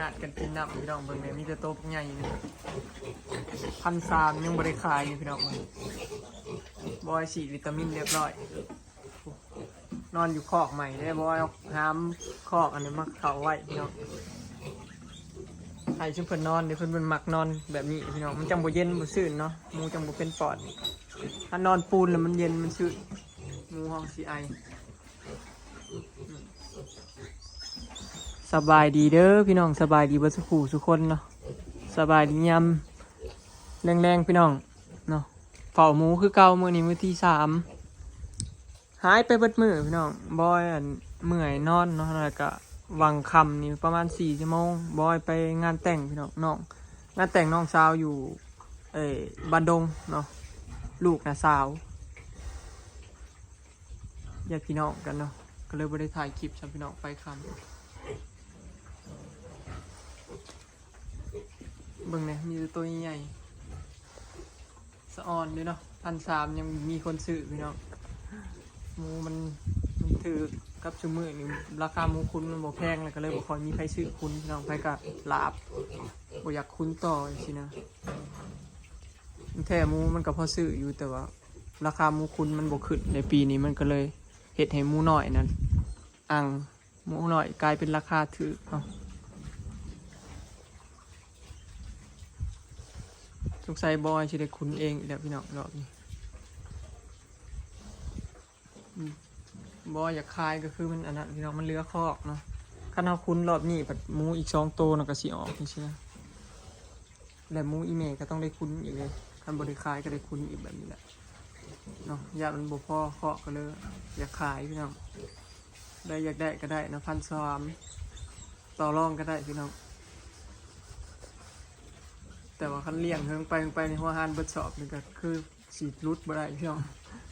ຍາດກັນກິນນ້ຳ ພີ່ນ້ອງເບິ່ງແດ່ ມີແຕ່ໂຕບັກໃຫຍ່ນີ້ ພັນສາມ ຍັງບໍ່ໄດ້ຂາຍຢູ່ ພີ່ນ້ອງເບິ່ງ. ບອຍສີດວິຕາມິນຮຽບຮ້ອຍ ນອນຢູ່ຄອກໃໝ່ເດ້ ບອຍເອົາຫາມຄອກອັນນີ້ມາເຂົ້າໄວ້ ພີ່ນ້ອງ. ໃຫ້ຊຸມເພິ່ນນອນເດ້ ເພິ່ນ ເພິ່ນມັກນອນແບບນີ້ ພີ່ນ້ອງ ມັນຈັ່ງບໍ່ເຢັນບໍ່ຊື່ນເນາະ ໝູຈັ່ງບໍ່ເປັນປອດ. ຖ້ານອນປູນແລ້ວມັນເຢັນມັນຊື່ນ ໝູເຮົາຊິໄອ. ສະບາຍດີເດີພີ່ນ້ອງ ສະບາຍດີເບິດສູ່ຜູ້ສູ່ຄົນເນາະ. ສະບາຍດີຍາມແລງໆ ພີ່ນ້ອງເນາະ. ເຝົ້າໝູຄືເກົ່າ ມື້ນີ້ມື້ທີສາມ ຫາຍໄປເບິດມື້ພີ່ນ້ອງ. ບອຍ ອັນ ເມື່ອຍນອນເນາະ ແລ້ວກະຫວ່າງຄ່ຳນີ້ປະມານສີ່ຊົ່ວໂມງ ບອຍໄປງານແຕ່ງພີ່ນ້ອງ ນ້ອງ ງານແຕ່ງນ້ອງສາວຢູ່ ເອີ ບ້ານດົງເນາະ ລູກນ້າສາວ ຍາດພີ່ນ້ອງກັນເນາະ ກໍເລີຍບໍ່ໄດ້ຖ່າຍຄລິບຊ້ຳພີ່ນ້ອງ ໄປຄ່ຳ. ເບິ່ງແດ່ ມີແຕ່ໂຕໃຫຍ່ໆ ສະອອນເດ້ເນາະ ພັນສາມ ຍັງມີຄົນຊື້ພີ່ນ້ອງ. ໝູມັນ ມັນຖືກກັບຊຸມມື້ນີ້ ລາຄາໝູຂຸນມັນບໍ່ແພງ ແລ້ວກໍເລີຍບໍ່ຄ່ອຍມີໃຜຊື້ຂຸນພີ່ນ້ອງ ໃຜກໍຫຼາບ ບໍ່ຢາກຂຸນຕໍ່ຈັ່ງຊີ້ນະ. ແທ້ໝູມັນກໍພໍຊື້ຢູ່ ແຕ່ວ່າລາຄາໝູຂຸນມັນບໍ່ຂຶ້ນໃນປີນີ້ ມັນກໍເລີຍເຮັດໃຫ້ໝູນ້ອຍນັ້ນອັ່ງ ໝູນ້ອຍກາຍເປັນລາຄາຖືກເນາະ. ສົງໄສບອຍຊິໄດ້ຂຸນເອງອີກແລ້ວພີ່ນ້ອງ ລອບນີ້. ອືມ ບໍ່ຢາກຂາຍກໍຄືມັນອັນນັ້ນພີ່ນ້ອງ ມັນເຫຼືອຄອກເນາະ. ຄັນເຮົາຂຸນລອບນີ້ ບັດໝູອີກສອງໂຕນະກໍຊິອອກຈັ່ງຊີ້ນະ ແລະໝູອີ່ແມ່ກໍຕ້ອງໄດ້ຂຸນອີກເດ້ ຄັນບໍ່ໄດ້ຂາຍກໍໄດ້ຂຸນອີກແບບນີ້ແຫຼະເນາະ. ຢ້ານມັນບໍ່ພໍຄອກກໍເລີຍຢາກຂາຍພີ່ນ້ອງ. ໄດ້ ຢາກໄດ້ກໍໄດ້ເນາະ ພັນສາມ ຕໍ່ລອງກໍໄດ້ພີ່ນ້ອງ. ແຕ່ວ່າຄັນລ້ຽງເຫິງໄປເຫິງໄປນີ້ ຫົວອາຫານເບິດສອບນີ້ກໍຄື ຊິຫຼຸດບໍ່ໄດ້ພີ່ນ້ອງ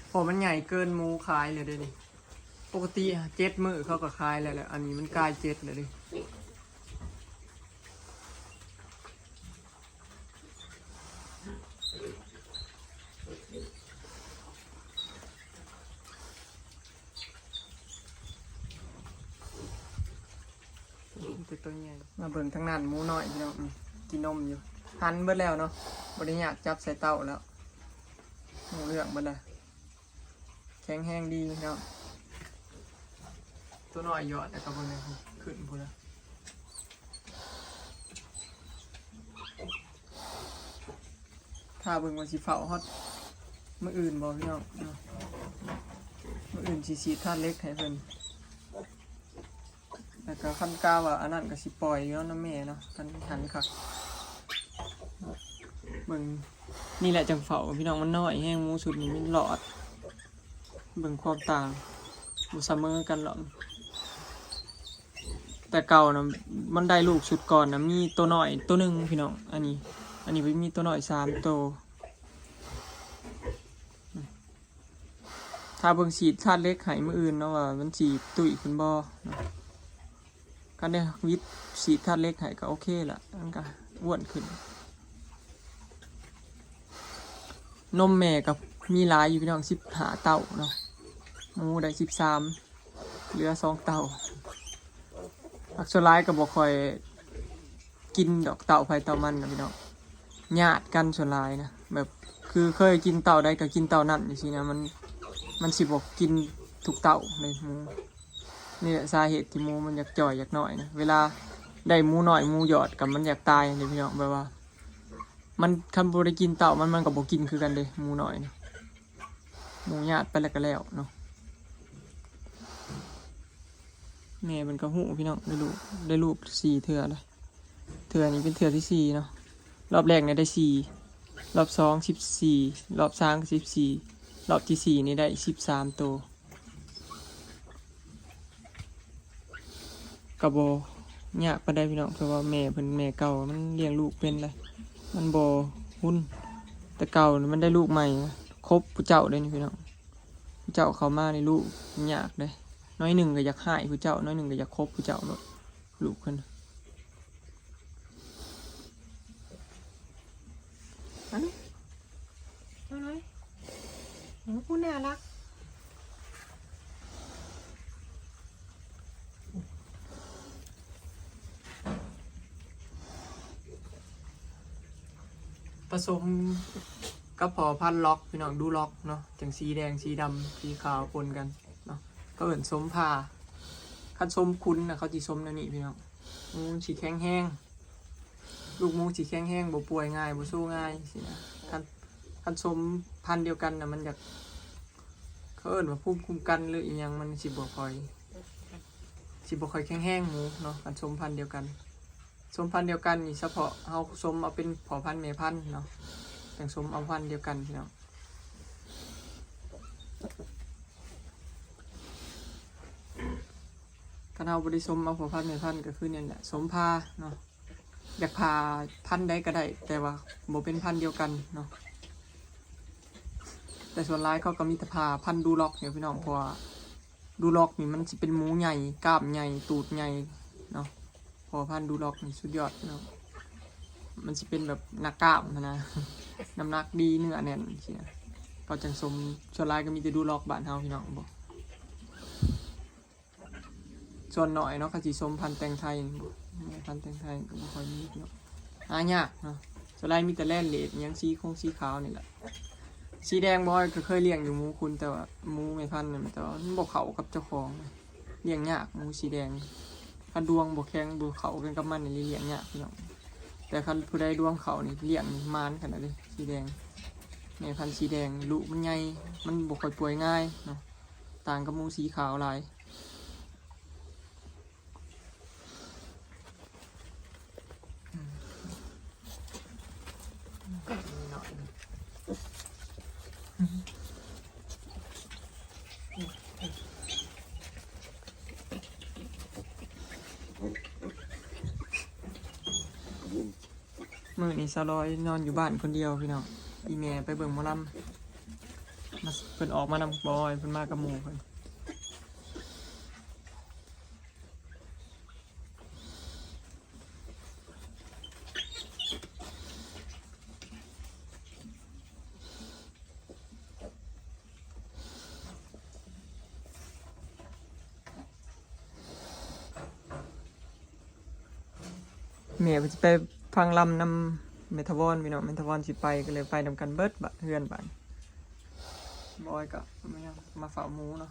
ເພາະມັນໃຫຍ່ເກີນໝູຂາຍແລ້ວເດ້ນີ້. ປົກກະຕິເຈັດມື້ເຂົາກໍຂາຍແລ້ວ ແລ້ວອັນນີ້ມັນກາຍເຈັດແລ້ວເດ້. ມາເບິ່ງທາງນັ້ນ ໝູນ້ອຍພີ່ນ້ອງ ອືມ ກິນນົມຢູ່ ຫັນເບິດແລ້ວເນາະ ບໍ່ໄດ້ຍາກ ຈັບໃສ່ເຕົ້າແລ້ວ ຮູ້ເລື່ອງເບິດແລ້ວ ແຂງແຮງດີເນາະ. ຕົວນ້ອຍຢອດແລ້ວກໍເບິ່ງ ຂຶ້ນພຸ້ນລະ. ຖ້າເບິ່ງວ່າຊິເຝົ້າຮອດມື້ອື່ນບໍ່ພີ່ນ້ອງເນາະ ມື້ອື່ນຊິສີດທາດເຫຼັກໃຫ້ເພິ່ນ ແລ້ວກໍຄັນກາວ່າອັນນັ້ນກໍຊິປ່ອຍຢູ່ນຳແມ່ເນາະ ຄັນຫັນຄັກ. ເບິ່ງ ນີ້ແຫຼະຈັ່ງເຝົ້າພີ່ນ້ອງ ມັນນ້ອຍແຮງ ໝູຊຸດນີ້ມັນຫຼອດ ເບິ່ງຄວາມຕ່າງ ບໍ່ສະເໝີກັນດອກ. ແຕ່ເກົ່ານະ ມັນໄດ້ລູກຊຸດກ່ອນນະ ມີໂຕນ້ອຍໂຕໜຶ່ງພີ່ນ້ອງ ອັນນີ້ ອັນນີ້ມີໂຕນ້ອຍສາມໂຕ. ຖ້າເບິ່ງສີດທາດເຫຼັກໃຫ້ມື້ອື່ນເນາະ ວ່າມັນຊິຕຸ້ຍຂຶ້ນບໍ່ເນາະ. ຄັນໄດ້ວິດສີດທາດເຫຼັກໃຫ້ກໍໂອເຄລະ ມັນກໍອ້ວນຂຶ້ນ. ນົມແມ່ກໍມີຫຼາຍຢູ່ພີ່ນ້ອງ ສິບຫ້າເຕົ້າເນາະ ໝູໄດ້ສິບສາມ ເຫຼືອສອງເຕົ້າ. ອັກສ່ວນຫຼາຍກໍບໍ່ຄ່ອຍກິນດອກ ເຕົ້າໃຜເຕົ້າມັນນະພີ່ນ້ອງ ຍາດກັນສ່ວນຫຼາຍນະ ແບບຄືເຄີຍກິນເຕົ້າໃດກໍກິນເຕົ້ານັ້ນຈັ່ງຊີ້ນະ ມັນ ມັນຊິບໍ່ກິນທຸກເຕົ້າເລີຍໝູ. ນີ້ແຫຼະສາເຫດທີ່ໝູມັນຢາກຈ່ອຍຢາກນ້ອຍນະ ເວລາໄດ້ໝູນ້ອຍໝູຢອດກໍມັນຢາກຕາຍເດ້ພີ່ນ້ອງ ແບບວ່າ ມັນ ຄັນບໍ່ໄດ້ກິນເຕົ້າມັນ ມັນກໍບໍ່ກິນຄືກັນເດ້ ໝູນ້ອຍນີ້ ໝູຍາດໄປແລ້ວກໍແລ້ວເນາະ. ແມ່ເພິ່ນກໍຮູ້ພີ່ນ້ອງ ໄດ້ລູກ ໄດ້ລູກສີ່ເທື່ອແລ້ວ ເທື່ອນີ້ເປັນເທື່ອທີສີ່ເນາະ. ລອບແລກນີ້ໄດ້ສີ່ ລອບສອງສິບສີ່ ລອບສາມສິບສີ່ ລອບທີສີ່ນີ້ໄດ້ສິບສາມໂຕ. ກໍບໍ່ຍາກປານໃດພີ່ນ້ອງ ເພາະວ່າແມ່ເພິ່ນ ແມ່ເກົ່າມັນລ້ຽງລູກເປັນແລ້ວ ມັນບໍ່ຮຸນ. ແຕ່ເກົ່ານີ້ມັນໄດ້ລູກໃໝ່ ຄົບຜູ້ເຈົ້າເດ້ນີ້ພີ່ນ້ອງ ຜູ້ເຈົ້າເຂົ້າມານີ້ລູກຍາກເດ້ ໜ້ອຍໜຶ່ງກໍຢາກຮ້າຍຜູ້ເຈົ້າ ໜ້ອຍໜຶ່ງກໍຢາກຄົບຜູ້ເຈົ້າໂລດ ລູກເພິ່ນ. ມາລູກ ມາໜ້ອຍ ໂອ້ ຜູ້ໜ້າລັກ. ປະສົມກັບພໍ່ພັນລັອກ ພີ່ນ້ອງ ດູລັອກເນາະ ຈັ່ງສີແດງ ສີດຳ ສີຂາວປົນກັນເນາະ ເຂົາເອີ້ນສົມພາ. ຄັນສົມຂຸນນະ ເຂົາຊິສົມແນວນີ້ ພີ່ນ້ອງ ໝູຊິແຂງແຮງ ລູກໝູຊິແຂງແຮງ ບໍ່ປ່ວຍງ່າຍ ບໍ່ໂຊງ່າຍຊີ້ນະ. ຄັນ ຄັນສົມພັນດຽວກັນນະ ມັນຢາກ ເຂົາເອີ້ນວ່າພູມຄຸ້ມກັນ ຫຼືອີ່ຫຍັງ ມັນຊິບໍ່ຄ່ອຍ ຊິບໍ່ຄ່ອຍແຂງແຮງໝູເນາະ ຄັນສົມພັນດຽວກັນ. ສົມພັນດຽວກັນນີ້ ສະເພາະເຮົາສົມເອົາເປັນພໍ່ພັນແມ່ພັນເນາະ ຈັ່ງສົມເອົາພັນດຽວກັນ ພີ່ນ້ອງ. ຄັນເຮົາບໍ່ໄດ້ສົມເອົາພໍ່ພັນແມ່ພັນ ກໍຄືນີ້ແຫຼະ ສົມພາເນາະ. ຢາກຜ່າພັນໃດກໍໄດ້ ແຕ່ວ່າບໍ່ເປັນພັນດຽວກັນເນາະ. ແຕ່ສ່ວນຫຼາຍເຂົາກໍມີແຕ່ຜ່າພັນດູລັອກນີ້ ພີ່ນ້ອງ ເພາະວ່າດູລັອກນີ້ມັນຊິເປັນໝູໃຫຍ່ ກ້າມໃຫຍ່ ຕູດໃຫຍ່ເນາະ. ພໍ່ພັນດູລັອກນີ້ສຸດຍອດເນາະ ມັນຊິເປັນແບບນັກກ້າມຫັ້ນນະ ນ້ຳໜັກດີ ເນື້ອແໜ້ນຊີ້ນະ ເຂົາຈັ່ງສົມ. ສ່ວນຫຼາຍກໍມີແຕ່ດູລັອກບ້ານເຮົາ ພີ່ນ້ອງ ບໍ່ ສ່ວນໜ້ອຍເນາະ ເຂົາຊິສົມພັນແຕ່ງໄທນີ້ບໍ່ ແມ່ພັນແຕ່ງໄທກໍບໍ່ຄ່ອຍມີເນາະ ຫາຍາກເນາະ. ສ່ວນຫຼາຍມີແຕ່ແລນເລດ ອີ່ຫຍັງ ສີຄົງສີຂາວນີ້ແຫຼະ. ສີແດງບອຍກໍເຄີຍລ້ຽງຢູ່ໝູຄຸນ ແຕ່ວ່າໝູແມ່ພັນນັ້ນ ແຕ່ວ່າມັນບໍ່ເຂົ້າກັບເຈົ້າຂອງ ລ້ຽງຍາກໝູສີແດງ. ຄັນດວງບໍ່ແຂງ ບໍ່ເຂົ້າກັນກັບມັນນີ້ ລ້ຽງຍາກ ພີ່ນ້ອງ. ແຕ່ຄັນຜູ້ໃດດວງເຂົ້ານີ້ ລ້ຽງນີ້ໝານຂະໜາດເດ້ ສີແດງ. ແມ່ພັນສີແດງ ລູກມັນໃຫຍ່ ມັນບໍ່ຄ່ອຍປ່ວຍງ່າຍເນາະ ຕ່າງກັບໝູສີຂາວຫຼາຍ. ມື້ນີ້ສາວລອຍນອນຢູ່ບ້ານຄົນດຽວ ພີ່ນ້ອງ. ອີ່ແມ່ໄປເບິ່ງໝໍລຳ ມາ ເພິ່ນອອກມານຳບອຍ ເພິ່ນມາກັບໝູ່ເພິ່ນ. ແມ່ເພິ່ນຊິໄປຟັງລຳນຳແມ່ຖາວອນ ພີ່ນ້ອງ. ແມ່ຖາວອນຊິໄປ ກໍເລີຍໄປນຳກັນເບິດບາດ ເຮືອນບາດ. ບອຍກໍມາເຝົ້າໝູເນາະ.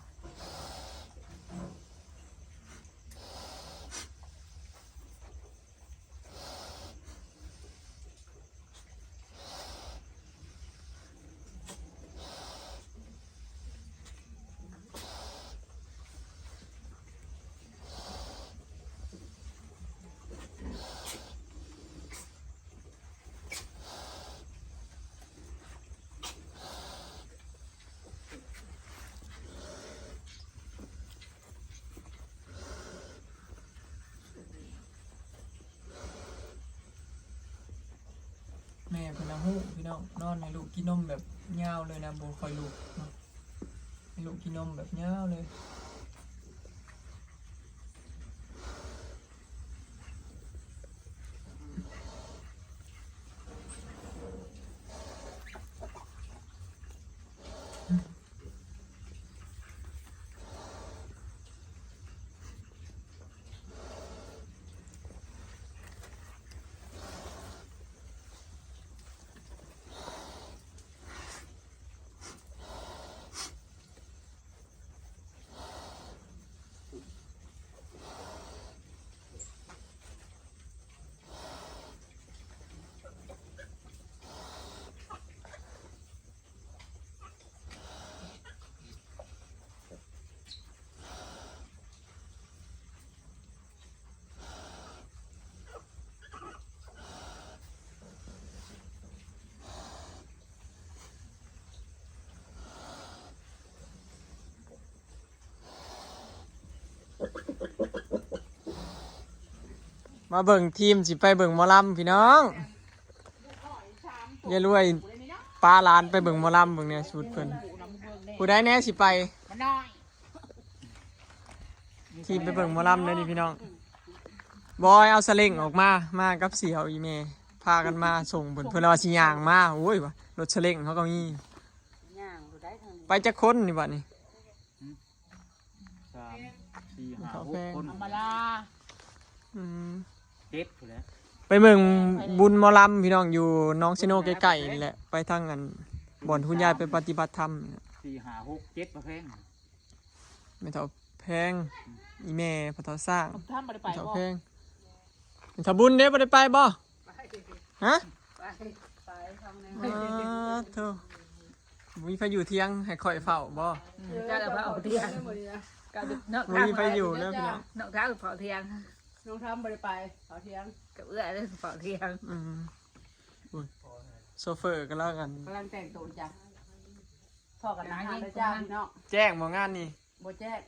ແມ່ເພິ່ນນະຮູ້ ພີ່ນ້ອງ ນອນໃຫ້ລູກກິນນົມແບບຍາວເລີຍນະ ບໍ່ຄ່ອຍລຸກເນາະ ໃຫ້ລູກກິນນົມແບບຍາວເລີຍ. ມາເບິ່ງທີມຊິໄປເບິ່ງໝໍລຳ ພີ່ນ້ອງ. ຍາຍລວຍປາຫຼານໄປເບິ່ງໝໍລຳ ເບິ່ງແດ່ຊຸດເພິ່ນ. ຜູ້ໃດແດ່ຊິໄປ? ທີມໄປເບິ່ງໝໍລຳເດີນີ້ ພີ່ນ້ອງ. ບອຍເອົາສະເລັງອອກມາ ມາກັບສ່ຽວອີ່ແມ່ ພາກັນມາສົ່ງເພິ່ນ. ເພິ່ນວ່າຊິຍ່າງມາ ໂອ້ຍ ວ່າລົດສະເລັງເຮົາກໍມີ. ຍ່າງຢູ່ໄດ້ທາງນີ້ ໄປຈັກຄົນນີ້ບັດນີ້? ສາມ ສີ່ ຫ້າ ຫົກຄົນ ທຳມະດາ. ອືມ ເຈັດພຸ້ນແຫຼະ. ไปเบิ่งบุญหมอลำพี่น้อง อยู่หนองเซโนใกล้ๆนี่แหละ ไปทางอันบ่อนคุณยายไปปฏิบัติธรรม สี่ ห้า หก เจ็ด บ่แพง แม่เฒ่าแพง อีแม่พ่อเฒ่าสร้าง ทำบ่ได้ไป แม่เฒ่า บ่ แพง แม่เฒ่าบุญเด้ บ่ได้ไปบ่ ฮะ ไป ไปทางไหน อ้าโธ่ บ่มีไผอยู่เถียงให้ข้อยเฝ้าบ่ อืม เจ้าเฝ้าเถียง มื้อนี้นะ ก็เนาะ บ่มีไผอยู่เด้อพี่น้อง น้องทำเฝ้าเถียง น้องทำบ่ได้ไปเฝ้าเถียง กับเอื้อยเด้อเฝ้าเถียง อืม โอ้ย โชเฟอร์กำลังอัน กำลังแต่งตัวจ้ะ พ้อกันหน้าห้านแล้วจ้าพี่น้อง แจ้งบ่งานนี่ บ่แจ้ง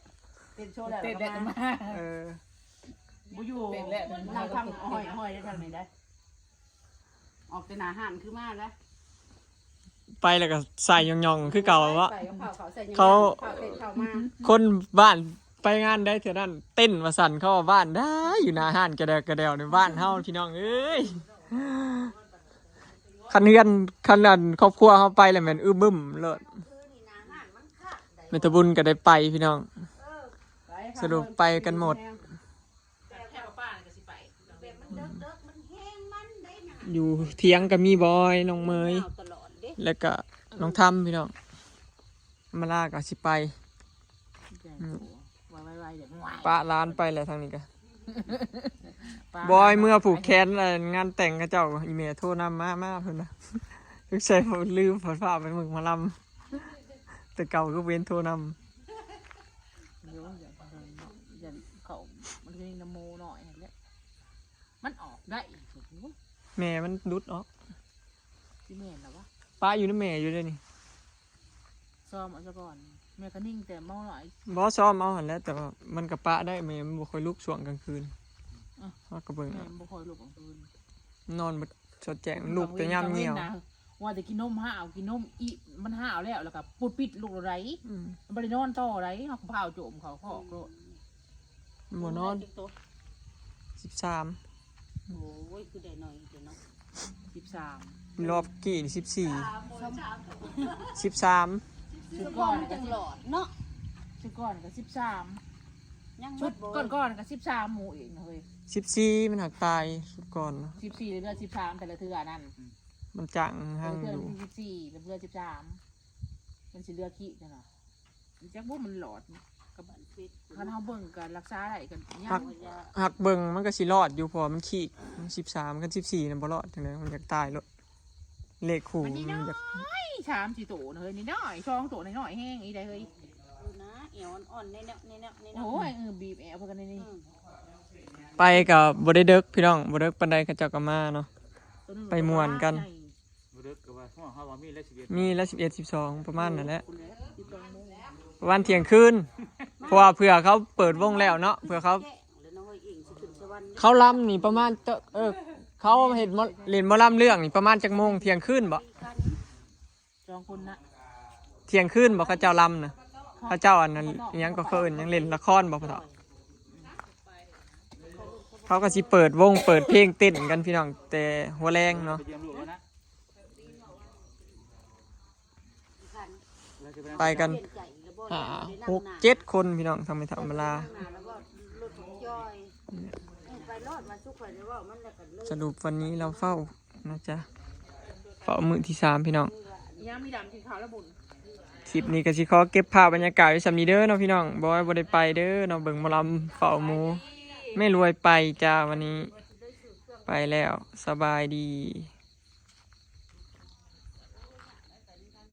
เต้นโชว์แล้ว เต้นแล้วก็มา เออ บ่อยู่ เต้นแล้ว นั่งทำห้อยๆ ได้ทางนี้ได้ ออกแต่หน้าห้านคือมาแล้ว ไปแล้วก็ใส่ย่องๆ คือเก่าเนาะ ไปกับข้าวเขาใส่ย่องๆ เขา ข้าวเต้นข้าวมา คนบ้านไปงานได้เทื่อนั้นเต้นว่าซั่น เขาว่าบ้านได้อยู่หน้าห้านกระแดวกระแดวในบ้านเฮาพี่น้องเอ้ย คันเฮือน คันอันครอบครัวเฮาไปแล้วแม่นอึบึมโลด แม่ตะบุญก็ได้ไปพี่น้อง สรุปไปกันหมด อยู่เถียงก็มีบอย น้องเมย แล้วก็น้องทำพี่น้อง มาลาก็สิไป อืม ปะหลานไปแล้วทางนี้ก็ บอยเมือผูกแขน งานแต่งเขาเจ้า อีแม่โทรนำ มา มาเพิ่นน่ะ สงสัยลืม เพิ่นพาไปเบิ่งหมอลำ แต่เก่าคือเว้นโทรนำ เดี๋ยวอย่าเนาะ อย่าเข้า มันคือนะโมน้อยนั่นแหละ มันออกได้อีก แม่มันหลุดออก สิแม่นแล้ววะ ปะอยู่นำแม่อยู่เด้นี่ ซ้อมเอาซะก่อน แม่คะนิ่งแต่เมาหลาย บ่ ซ้อมเอาหั่นแหละ แต่ว่ามันก็ปะได้ แม่มันบ่ค่อยลุกช่วงกลางคืน อ่ะ เฮาก็เบิ่ง แม่ เอา มันบ่ค่อยลุกกลางคืน นอนบ่สอดแจ้ง ลุกแต่ยามเหี่ยว กลางเว็นนะ ว่าแต่กินนมห้าว กินนมอี มันห้าวแล้ว แล้วก็ปุดปิดลุกแล้วได๋ อืม มันบ่ได้นอนต่อได๋ เฮาก็พาเอาโจมเข้าคอกโลด บ่นอน จักโต สิบสาม โอ้ย คือได้น้อยแท้เนาะ สิบสาม รอบกี้นี่สิบสี่ สิบสาม ชุดก่อนมันจังหลอดเนาะ ชุดก่อนก็สิบสาม ยัง ชุดก่อนๆก็สิบสาม หมู่อีกนะเฮ้ย สิบสี่ มันหักตายชุดก่อนนะ สิบสี่ เหลือสิบสาม แต่ละเทื่อนั่น มันจังหังอยู่ แต่ละเทื่อมันสิบสี่ แล้วเหลือสิบสาม มันสิเหลือขี้จังหวะ จักบ่มันหลอด กับคันเฮาเบิ่งก็รักษาได้ก็ยัง หัก หักเบิ่งมันก็สิรอดอยู่ เพราะว่ามันขีก มันสิบสาม คันสิบสี่ นั่นบ่รอดจั่งใด๋ มันอยากตายโลด เลขคู่ มันนี่ มันอยาก น้อย สามสี่โตนะเฮ้ย นี่น้อย สองโตน้อยๆแฮงอีใด๋เฮ้ย ดูนะ แอวอ่อนๆ แน่ๆ แน่ๆ แน่ๆ โอ้ย เออ บีบแอวเพิ่นกันนี่ อืม ไปก็บ่ได้เดิกพี่น้อง บ่เดิกปานใด๋ เขาเจ้าก็มาเนาะ ตัวหนึ่ง ไปม่วนกัน ตัวใหญ่ บ่เดิกก็ว่า ฮ้อ เฮาว่ามีแล้วสิบเอ็ด มีแล้วสิบเอ็ด สิบสอง ประมาณนั้นแหละ ประมาณเที่ยงคืน เพราะว่าเผื่อเขาเปิดวงแล้วเนาะ เผื่อเขา เขาลำนี่ประมาณ เออ เขาเฮ็ดหมอ เล่นหมอลำเรื่องนี่ประมาณจักโมง เที่ยงคืนบ่ สองคนนะ เที่ยงคืนบ่ เขาเจ้าลำนะ เขาเจ้าอันนั้นอิหยังก็เคิ้น ยังเล่นละครบ่พ่อเฒ่า เขาก็สิเปิดวงเปิดเพลงเต้นกันพี่น้อง แต่หัวแรงเนาะ ไปกันห้า หก เจ็ด คนพี่น้อง ทางแม่เฒ่ามาลา สรุปวันนี้เราเฝ้านะจ๊ะ เฝ้ามื้อที่สามพี่น้อง ยังมีดำกินข้าวแล้วบุญ คลิปนี้ก็สิขอเก็บภาพบรรยากาศไว้ส่ำนี้เด้อเนาะพี่น้อง บอยบ่ได้ไปเด้อเนาะ เบิ่งหมอลำเฝ้าหมู่ แม่รวยไปจ้าวันนี้ ไปแล้ว สบายดี